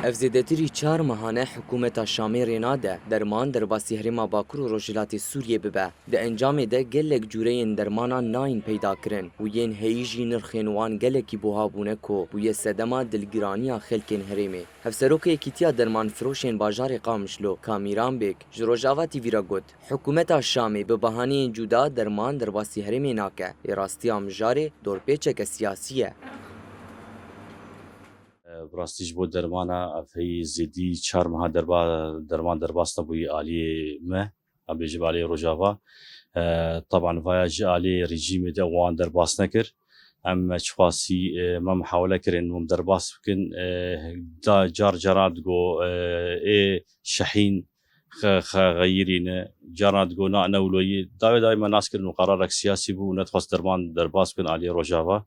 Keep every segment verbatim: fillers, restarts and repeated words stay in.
Ev zêdetirî çar mehan e hikûmeta Şamê rê nade derman derbasî herêma Bakur û Rojhilatê Sûriyê bibe. Di encamê de gelek cûreyên dermanan nayên peydakirin û yên heyî jî nirxên wan gelekî buha bûne ku bûye sedema dilgiraniya xelkên herêmê. Hevseroka Yekîtiya Dermanfiroşên Bajarê Qamişlo, Kamîran Bêk, ji Rojava T V re got, Hikûmeta Şamê bi bahaneyên cuda derman derbasî herêmê nake, lê rastiya mijarê dorpêçeke siyasî ye. Bi rastî ji bo dermana ev heyî zêdî çar meha derba-, derman derbas nebûyî aliyê me, em bêjin aliyê Rojava. E, teban vaya ji aliyê rejîmê de wan derbas nekir. Em çiqasî, e, me mihawele kirin hûn derbas bikin. E, da car caran digo, e, ê şehîn xe-, xe-, xeyirî ne. Caran digo na ne wilo yî. Dawê dawê me nas kirin û qerarek siyasî bû û nedixwest derman derbas bikin aliyê Rojava.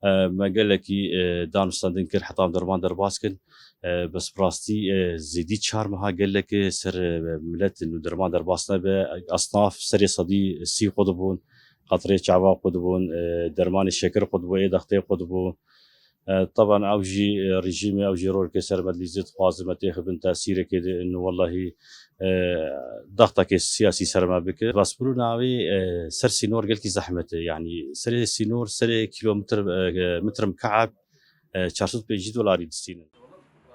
E, me gelekî, e, danûstendin kir heta em derman derbas kin. E, bes bi rastî, e, zêdî çar meha gelek, e, ser, e, milet nû derman derbas nebe. Esnaf serê sedî sî xwe dibûn, qetrê çava xwe dibûn, e, dermanê şekir xwe dibû, ê dextê xwe dibû. E, teban ew jî, e, rejîmê ew jî rolekê ser me dilîzê dixwaze me têxibin tesîrekê de, nû wellahî, e, dextekê siyasî ser me bike. Baspirûna wê, e, ser sînor gelkî zehmet e. Yanî serê sînor, serê kîlometr, e, metr mikeeb, e, çar sed pêncî dolarî distînin.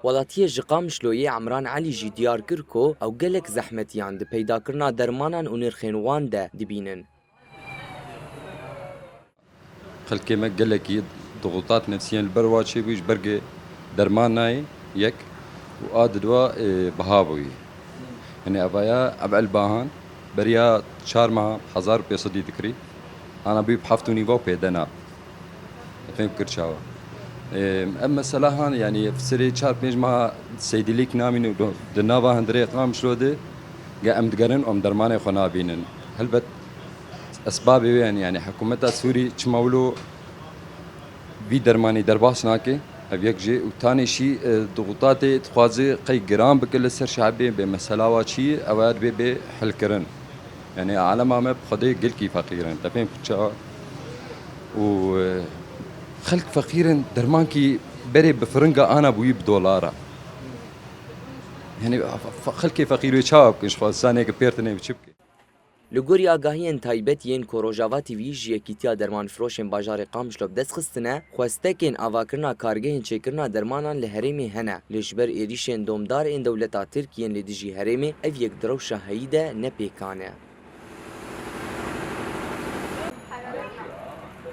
Welatiyê ji Qamişloyê Emran Elî jî diyar kir ku ew gelek zehmetiyan di peydakirina dermanan û nirxên wan de dibînin. Xelkê me gelekî dixutat nefsiyen li ber wa çêbûyî ji ber ke derman nayê yek û a di dua, e, biha bûyî. Yanî evaya ev elbahan beriya çar meha hezar û pênc sedî dikirî. Ana bûyî bi heft û nîva û pêde nab. Fêm kir çawa? E, ev mesela han, yanî serê çar pênc meha seydîlîk namîn û di nava hundirê Qamişlo de ge em digerin û em dermanê xwe nabînin. Helbet esbabê wê hene, yanî hikûmeta Sûrî çima wilo vî dermanî derbas nake, ev yek jê û tanê şî, e, dixutatê dixwaze qey giran bike li ser şe'bê bê mesela wa çi ye, ew ya dibê bê hilkirin. Yanî alema me bi Xwedê gelkî feqîr in. Te fêm kir çawa? Û, e, xelk feqîr in, dermankî berê bi firinga ana bûyî bi dolara. Yanî fe-, fe-, xelkê feqîr wê çawa bikin ji xwe? Zanê ke pêr tine çi bike? Li gorî agahiyên taybet yên ku Rojava T V ji Yekîtiya Dermanfiroşên Bajarê Qamişlo bi dest xistine, xwestekên avakirina kargehên çêkirina dermanan li herêmê hene, lê ji ber êrîşên domdar ên dewleta Tirk yên li dijî herêmê ev yek di rewşa heyî de ne pêkan e.